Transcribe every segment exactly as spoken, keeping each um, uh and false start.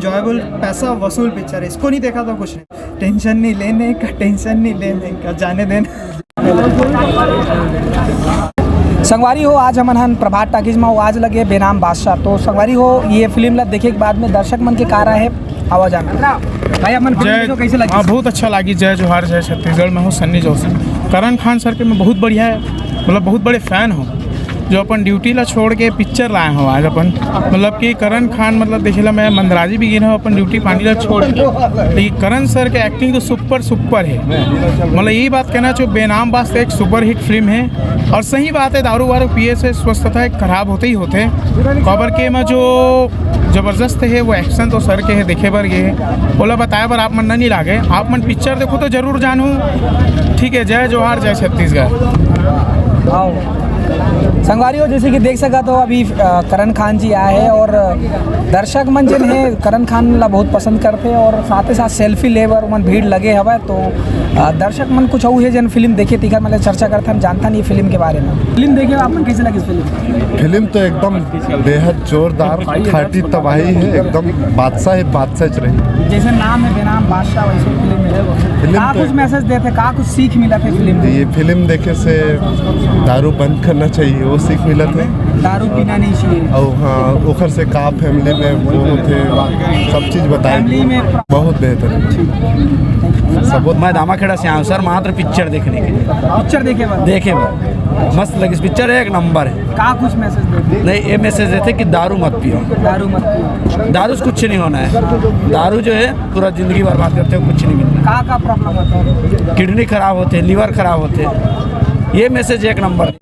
Enjoyable, पैसा वसूल picture है। इसको नहीं देखा तो कुछ नहीं, टेंशन नहीं लेने का, टेंशन नहीं लेने का, जाने देना। संगवारी हो, आज हमन हन प्रभात टॉकीज में, आज लगे बेनाम बादशाह। तो संगवारी हो, ये फिल्म ला देखे के बाद में दर्शक मन के का राय हे, आवा जान। भाई, अपन फिल्म जय, देखो, कैसे लगी? हाँ, बहुत अच्छा लगी। जय जोहार, जय छत्तीसगढ़। मैं हूँ सन्नी जोशी। करण खान सर के मैं बहुत बढ़िया है, मतलब, बहुत बड़े फैन हूँ, जो अपन ड्यूटी ला छोड़ के पिक्चर लाए हो आज अपन। मतलब कि करण खान, मतलब, देखे ला मैं मंदराजी भी गिन हूँ अपन ड्यूटी पानी ला छोड़ के, लेकिन करण सर के एक्टिंग तो सुपर सुपर है। मतलब, यही बात कहना चाहूँ, बेनाम बादशाह एक सुपर हिट फिल्म है। और सही बात है, दारू वारू पिए से स्वस्थता एक खराब होते ही होते। काबर के एमा जो जबरदस्त है वो एक्शन तो सर के है, देखे बर ये है। ओला बताए बर आप मन नहीं लागे, आप मन पिक्चर देखो तो जरूर जानू। ठीक है, जय जोहार, जय छत्तीसगढ़। आओ संगवारी हो, जैसे कि देख सका तो अभी अ, करण खान जी आए हैं और दर्शक मन जिन है करण खान ला बहुत पसंद करते हैं और साथ ही साथ सेल्फी ले बर मन भीड़ लगे हवय। तो अ, दर्शक मन कुछ अउ है जन फिल्म देखे तिकर मतलब चर्चा करथन, जानता नहीं फिल्म के बारे में। फिल्म देखे आप मन कैसे लगी फिल्म? फिल्म तो एकदम बेहद जोरदार, खाटी तबाही है, एकदम बादशाह ही बादशाह रही। जैसे नाम है बेनाम बादशाह, वैसे फिल्म में फिल्म का तो कुछ मैसेज देते, का कुछ सीख मिला थे फिल्म में? ये फिल्म देखे से दारू बंद करना चाहिए, वो सीख मिला थे। दारू पीना नहीं चाहिए। और हाँ, ओखर से का फैमिली में वो होते, सब चीज बताए। फैमिली में बहुत बेहतर। सब मैं दामाखेड़ा से आया हूँ सर, मात्र पिक्चर देखने के लिए। पिक्चर देखे बा? देखे बा। मस्त लगी पिक्चर, एक नंबर है। का कुछ मैसेज देते? नहीं, ये मैसेज देते कि दारू मत पियो। दारू मत पियो। दारू से कुछ नहीं होना है। दारू जो है पूरा जिंदगी बर्बाद करते हो, कुछ नहीं मिलना। का का प्रॉब्लम होता है? किडनी खराब होते, लिवर खराब होते। ये मैसेज एक नंबर।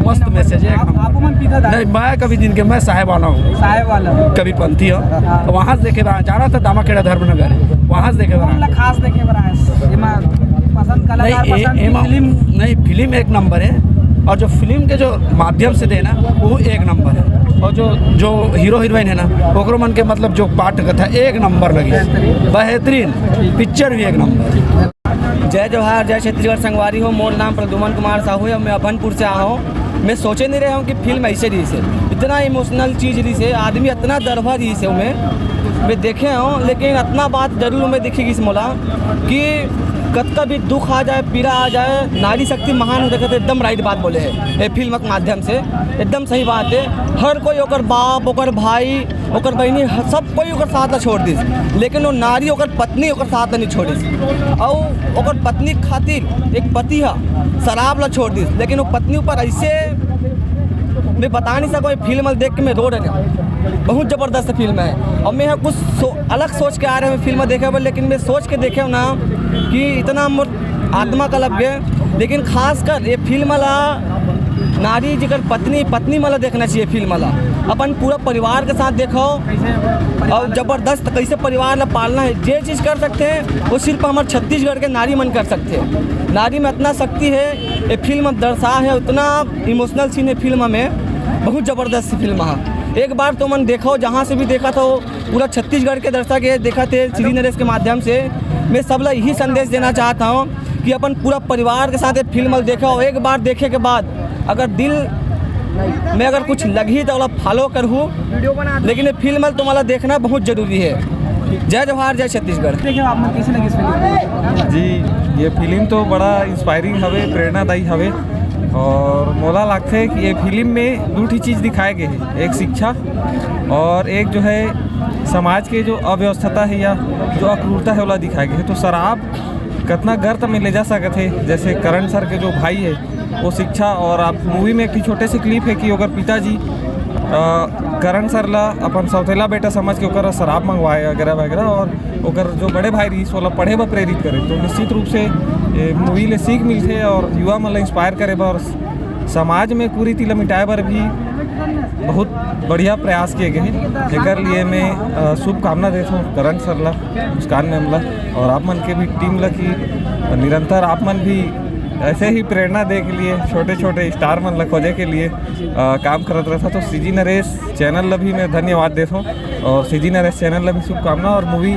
मस्त मैसेज है, एक आप, नंबर। आप मन पीता था? नहीं, मैं कभी दिन के, मैं साहेब वाला हूँ। साहेब वाला। कभी पंथी हो। हाँ। तो वहाँ से देखे बा, जाना था दामाखेड़ा धर्मनगर, वहाँ से देखे बा। कौन ला खास देखे बा? एमा पसंद कलाकार, नहीं, ए-, पसंद की एमा-, फिल्म? नहीं, फिल्म एक नंबर है। और जो फिल्म के जो माध्यम से देना, वो एक नंबर है। और जो, जो हीरो हीरोइन है ना, ओकरो मन के मतलब जो पाठ कथा एक नंबर लगी। बेहतरीन। बेहतरीन। पिक्चर भी एक नंबर। जय जोहार, जय छत्तीसगढ़ संगवारी हो। मोर नाम प्रद्युमन कुमार साहू है और मैं अभनपुर से आया हूँ। मैं सोचे नहीं रहे हूँ कि फिल्म ऐसे रही से, इतना इमोशनल चीज रही से, आदमी इतना दरभा रही से। मैं, मैं देखे हूँ, लेकिन इतना बात जरूर मैं देखी इस मोला कि कतका भी दुख आ जाए, पीड़ा आ जाए, नारी शक्ति महान हो जाए, तो एकदम राइट बात बोले है ये फिल्म के माध्यम से। एकदम सही बात है। हर कोई, ओकर बाप, ओकर भाई, ओकर बहिनी, ह-, सब कोई ओकर साथ ला छोड़ दिस, लेकिन वो नारी, ओकर पत्नी ओकर साथ ला नहीं छोड़िस। और ओकर पत्नी खातिर एक पति ह शराब ला छोड़ दिस, लेकिन वो पत्नी ऊपर ऐसे, मैं बता नहीं सको, ये फिल्म देख के मैं रो रहे। बहुत जबरदस्त फिल्म है। और मैं यहाँ कुछ सो-, अलग सोच के आ रहे हूँ फिल्म देखे बर, लेकिन मैं सोच के देखे हूँ ना कि इतना मोर आत्मा का लग गए। लेकिन खासकर ये फिल्म ला नारी जेकर पत्नी, पत्नी मन ला देखना चाहिए फिल्म ला। अपन पूरा परिवार के साथ देखो। और जबरदस्त कैसे परिवार ला पालना है, जे चीज कर सकते हैं वो सिर्फ हमारे छत्तीसगढ़ के नारी मन कर सकते हैं। नारी में इतना शक्ति है, ये फिल्म में दर्शा है, उतना इमोशनल सीन है फिल्म में। बहुत जबरदस्त फिल्म है। एक बार तो मन देखो, जहाँ से भी देखा था वो पूरा छत्तीसगढ़ के दर्शक ये देखा थे सीजी नरेश के माध्यम से। मैं सब ला यही संदेश देना चाहता हूँ कि अपन पूरा परिवार के साथ ये फिल्म देखा हो। एक बार देखे के बाद अगर दिल में अगर कुछ लगही तो ओला फॉलो करहू, लेकिन ये फिल्म तुम्हारा देखना बहुत जरूरी है। जय जोहार, जय छत्तीसगढ़। देखिए, आप मन कैसे लगी इस फिल्म? जी, ये फिल्म तो बड़ा इंस्पायरिंग हवे, प्रेरणादायी हवे। और मोला लगथे कि ये फिल्म में दू ठी चीज दिखाए गए हैं, एक शिक्षा और एक जो है समाज के जो अव्यवस्था है या जो अक्रूरता है, ओला दिखाए गए हैं। तो शराब कतना गर्त में ले जा सकत है, जैसे करण सर के जो भाई है वो शिक्षा, और आप मूवी में एक ठी छोटे से क्लिप है कि ओकर पिताजी अ, करण सर ला अपन सौतेला बेटा समझ के ओकर शराब मंगवाए वगैरह वगैरह, और ओकर जो बड़े भाई रहीस ओला पढ़े बर प्रेरित करे। तो निश्चित रूप से ये मूवी ले सीख मिलथे और युवा मन ला इंस्पायर करे बर, समाज में कुरीति ला मिटाए बर भी बहुत बढ़िया प्रयास किए गए हैं। एकर लिए मैं अ, शुभकामना देथों करण सर ला, मुस्कान मैम ला और आप मन के भी टीम ला कि निरंतर आप मन भी ऐसे ही प्रेरणा दे के लिए, छोटे छोटे स्टार मन ला खोजे के लिए अ, काम करत रहता। तो सीजी नरेश चैनल ला भी मैं धन्यवाद देथों और सीजी नरेश चैनल ला भी शुभकामना और मूवी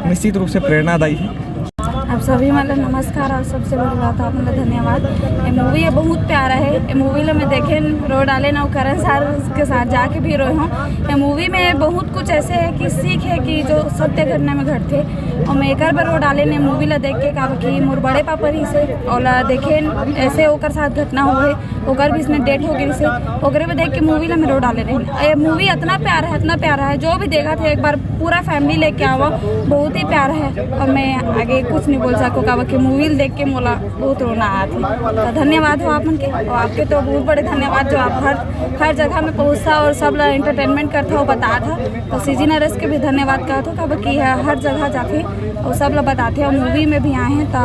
निश्चित रूप से प्रेरणादायी है। आप सभी मन ला नमस्कार और सबसे बड़ी बात आप मन ला धन्यवाद। ये मूवी है बहुत प्यारा है। ये मूवी ला मैं देखे रो डाले ना, करण सर के साथ जाके भी रोए हूँ। ये मूवी में बहुत कुछ ऐसे है कि सीख है कि जो सत्य घटना में घटते, और मैं एकर बर रो डाले ने मूवी ला देख के, काबर कि मोर बड़े पापा रहिसे, ओला देखे ऐसे ओकर साथ घटना हुए, ओकर भी इसने डेथ हो गई से, ओकरे में देख के मूवी ला मैं रो डाले रहे। ये मूवी इतना प्यारा है, इतना प्यारा है, जो भी देखा थे एक बार पूरा फैमिली लेके आवा, बहुत ही प्यारा है। और मैं आगे कुछ नहीं बोल सकूँ, काबर कि मूवी देख के मोला बहुत रोना आया था। तो धन्यवाद हो आप मन के, और आपके तो बहुत बड़े धन्यवाद जो आप हर हर जगह में पहुँचता और सब ला एंटरटेनमेंट करता हो, बता था। तो सीजी नरेश के भी धन्यवाद कहत हो, काबर कि हर जगह जाके और सब ला बताते हैं, मूवी में भी आए हैं। तो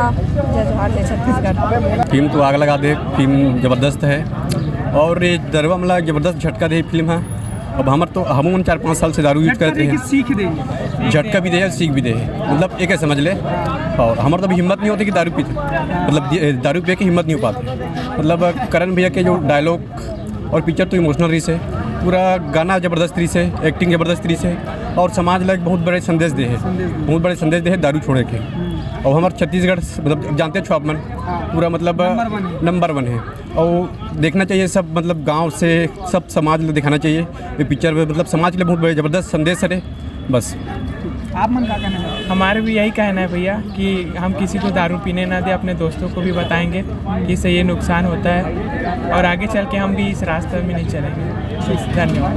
जय जोहार, जय छत्तीसगढ़। फिल्म तो आग लगा दे, फिल्म जबरदस्त है और ये दरवा हमला जबरदस्त झटका दे फिल्म है। अब हमर तो हमू मन चार पाँच साल से दारू यूज करते हैं। सीख दे, झटका भी दे, सीख भी दे, मतलब एक समझ ले। और हमर तो अभी हिम्मत नहीं होती कि दारू पीते, मतलब दि- दारू पिए के हिम्मत नहीं हो पाते। मतलब करण भैया के जो डायलॉग और पिक्चर तो इमोशनल रहिस है, पूरा गाना जबरदस्त रहिस है, एक्टिंग जबरदस्त रहिस है और समाज ला एक बहुत बड़े संदेश दे है, बहुत बड़े संदेश दे है दारू छोड़े के। और हमर छत्तीसगढ़ मतलब जानते छो आप मन, पूरा मतलब नंबर वन है। और देखना चाहिए सब, मतलब गांव से सब समाज ला दिखाना चाहिए ये पिक्चर में, मतलब समाज के लिए बहुत बड़े जबरदस्त संदेश है। बस। आप मन का कहना है? हमारे भी यही कहना है भैया कि हम किसी को दारू पीने ना दे, अपने दोस्तों को भी बताएंगे कि इससे ये नुकसान होता है और आगे चल के हम भी इस रास्ते में नहीं चलेंगे। धन्यवाद।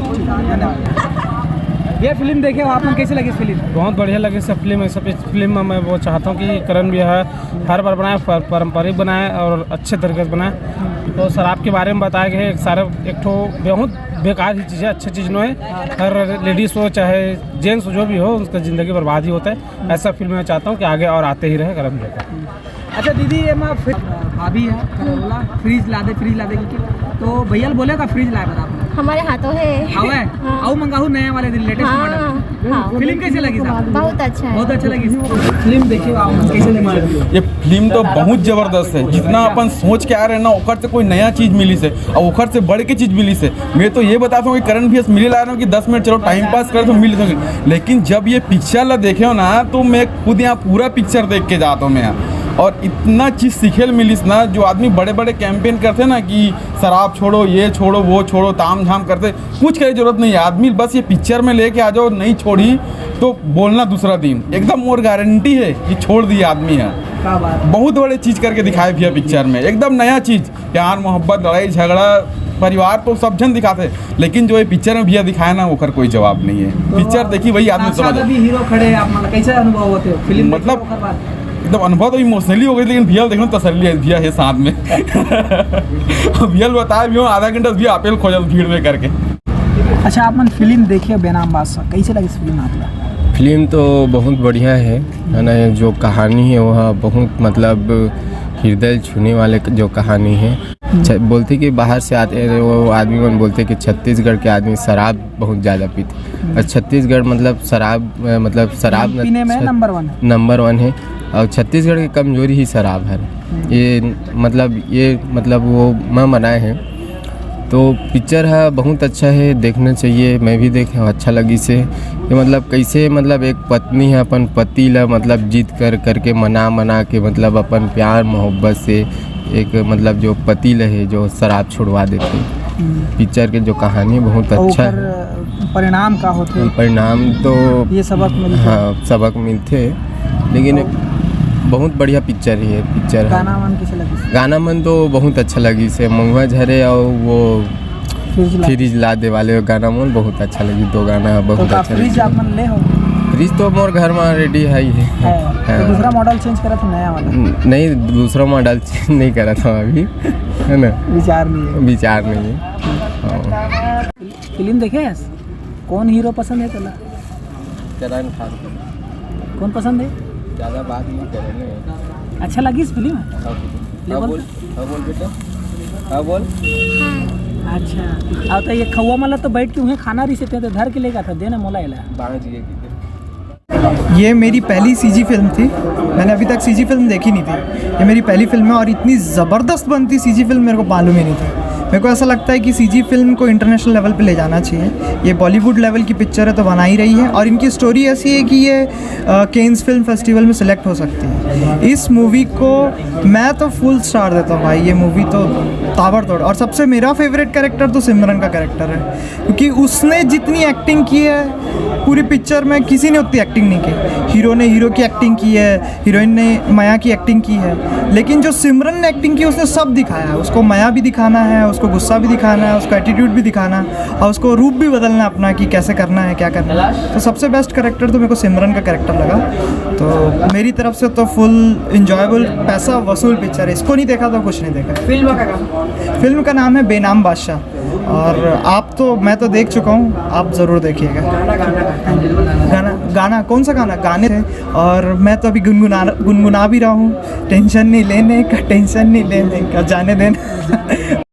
ये फिल्म देखे हो आप मन, कैसे लगी फिल्म? बहुत बढ़िया लगी सब फिल्म। सब इस फिल्म में मैं वो चाहता हूँ कि करण भी है हर बार बनाए, पर-, पारंपरिक बनाए और अच्छे तरीके से बनाए। तो शराब के बारे में बताया गया है, एक सारे एक ठो बहुत बेकार ही चीज़ है, अच्छी चीज़ नहीं है। हर लेडीज़ हो चाहे जेंट्स हो, जो भी हो, उसका ज़िंदगी बर्बाद ही होता है। ऐसा फिल्म मैं चाहता हूँ कि आगे और आते ही रहे करण भैया का। अच्छा दीदी, ये मैं फिर भाभी है, बोला फ्रिज ला दे, फ्रिज ला दे, क्योंकि तो भैया बोले का फ्रिज लाए बता आप। हमारे हाथों है। हवे? हाँ। आऊ मंगाहू नया वाले दिन, लेटेस्ट हाँ, मॉडल। हाँ। फिल्म कैसे लगी साहब? बहुत अच्छा है। बहुत अच्छा लगी। फिल्म देखिए आप, कैसे लगी? ये फिल्म तो बहुत जबरदस्त है, जितना अपन सोच के आ रहे हैं ना, ओकर से कोई नया चीज मिली से और ओकर से बढ़ के चीज मिली से। मैं तो ये बताता हूँ कि करण भी मिले ला रहे हो कि दस मिनट चलो टाइम पास कर तो मिल सके, लेकिन जब ये पिक्चर ला देखे हो ना, तो मैं खुद यहाँ पूरा पिक्चर देख के जाता हूँ मैं यहाँ। और इतना चीज सीखे ल मिलिस ना, जो आदमी बड़े बड़े कैंपेन करते ना कि शराब छोड़ो, ये छोड़ो, वो छोड़ो, ताम झाम करते, कुछ करे जरूरत नहीं है। आदमी बस ये पिक्चर में लेके आ जाओ, नहीं छोड़ी तो बोलना दूसरा दिन, एकदम मोर गारंटी है कि छोड़ दिए आदमी है। क्या बात। बहुत बड़े चीज करके दिखाए भैया पिक्चर में, एकदम नया चीज। प्यार मोहब्बत, लड़ाई झगड़ा, परिवार तो सब जन दिखाते, लेकिन जो ये पिक्चर में भैया दिखाया ना, ओकर कोई जवाब नहीं है। तो पिक्चर देखी वही आदमी साथ समझ साथ। अभी हीरो खड़े हैं, आप मतलब कैसे अनुभव होते हो फिल्म देख के मतलब ओकर बाद? एकदम अनुभव तो इमोशनली हो गई, लेकिन भैया देखो तसल्ली है, भैया है साथ में। भैया बताए भी हो, आधा घंटा भैया आपेल खोजल भीड़ में करके। अच्छा, आप मन फिल्म देखे बेनाम बादशाह, कैसे लगी फिल्म आप ला? फिल्म तो बहुत बढ़िया है, है ना? जो कहानी है वह बहुत मतलब हृदय छूने वाले जो कहानी है। अच्छा, बोलते कि बाहर से आते हैं वो आदमी मन बोलते कि छत्तीसगढ़ के आदमी शराब बहुत ज़्यादा पीते, और छत्तीसगढ़ मतलब शराब, अ, मतलब शराब न-, पीने में छत-, नंबर वन है। नंबर वन है। और छत्तीसगढ़ की कमजोरी ही शराब है। ये मतलब ये मतलब वो मैं मनाए हैं। तो पिक्चर है बहुत अच्छा है, देखना चाहिए। मैं भी देखे हूँ, अच्छा लगी से कि मतलब कैसे मतलब एक पत्नी है अपन पति ला मतलब जीत कर करके मना मना के मतलब अपन प्यार मोहब्बत से एक मतलब जो पति ल है जो शराब छुड़वा देते। पिक्चर के जो कहानी बहुत तो अच्छा है। ओकर परिणाम का होथे? परिणाम तो ये सबक मिलथे। हाँ, सबक मिलथे, लेकिन बहुत बढ़िया पिक्चर है, पिक्चर है। गाना मन कैसे लगिस? गाना मन तो बहुत अच्छा लगिस है, महुआ झरे और वो फ्रिज ला। फ्रिज ला दे वाले गाना मन बहुत अच्छा लगिस, दो गाना तो बहुत का अच्छा फ्रिज लगिस। आप मन ले हो? फ्रिज तो मोर घर में रेडी है ही है। है। तो हाँ। दूसरा मॉडल चेंज करत हो, नया वाला? न-, नहीं, दूसरा मॉडल चेंज नहीं करत हूँ अभी, है ना? विचार नहीं है। विचार नहीं है। हाँ। फिल्म देखे हस? कौन हीरो पसंद है तोला? करण खान। कौन पसंद है? ज़्यादा बात नहीं करेंगे। अच्छा लगिस फिल्म? हाँ, लेवल बोल। हाँ, बोल बेटा। हाँ, बोल। अच्छा, अब तो ये खउआ मन ला तो बैठ के उहें खाना रहिसे, ते तो धर के लेगा था, देना मोला एला। बाहर जी, ये ये मेरी पहली सीजी फिल्म थी, मैंने अभी तक सीजी फिल्म देखी नहीं थी। ये मेरी पहली फिल्म है और इतनी ज़बरदस्त बनती सीजी फिल्म मेरे को मालूम ही नहीं थी। मेरे को ऐसा लगता है कि सीजी फिल्म को इंटरनेशनल लेवल पे ले जाना चाहिए। ये बॉलीवुड लेवल की पिक्चर है तो बना ही रही है, और इनकी स्टोरी ऐसी है कि ये केन्स फिल्म फेस्टिवल में सिलेक्ट हो सकती है। इस मूवी को मैं तो फुल स्टार देता हूँ भाई, ये मूवी तो ताबड़तोड़। और सबसे मेरा फेवरेट कैरेक्टर तो सिमरन का कैरेक्टर है, क्योंकि उसने जितनी एक्टिंग की है पूरी पिक्चर में, किसी ने उतनी एक्टिंग नहीं की। हीरो ने हीरो की एक्टिंग की है, हीरोइन ने मया की एक्टिंग की है, लेकिन जो सिमरन ने एक्टिंग की, उसने सब दिखाया है। उसको मया भी दिखाना है, उसको गुस्सा भी दिखाना है, उसका एटीट्यूड भी दिखाना है, और उसको रूप भी बदलना अपना कि कैसे करना है, क्या करना है। तो सबसे बेस्ट कैरेक्टर तो मेरे को सिमरन का कैरेक्टर लगा। तो मेरी तरफ से तो फुल इंजॉयबल, पैसा वसूल पिक्चर है। इसको नहीं देखा तो कुछ नहीं देखा। फिल्म का नाम है बेनाम बादशाह, और आप तो, मैं तो देख चुका हूँ, आप ज़रूर देखिएगा। गाना गाना कौन सा गाना? गाने थे। और मैं तो अभी गुनगुना गुनगुना भी रहा हूँ, टेंशन नहीं लेने का, टेंशन नहीं लेने का, जाने देना।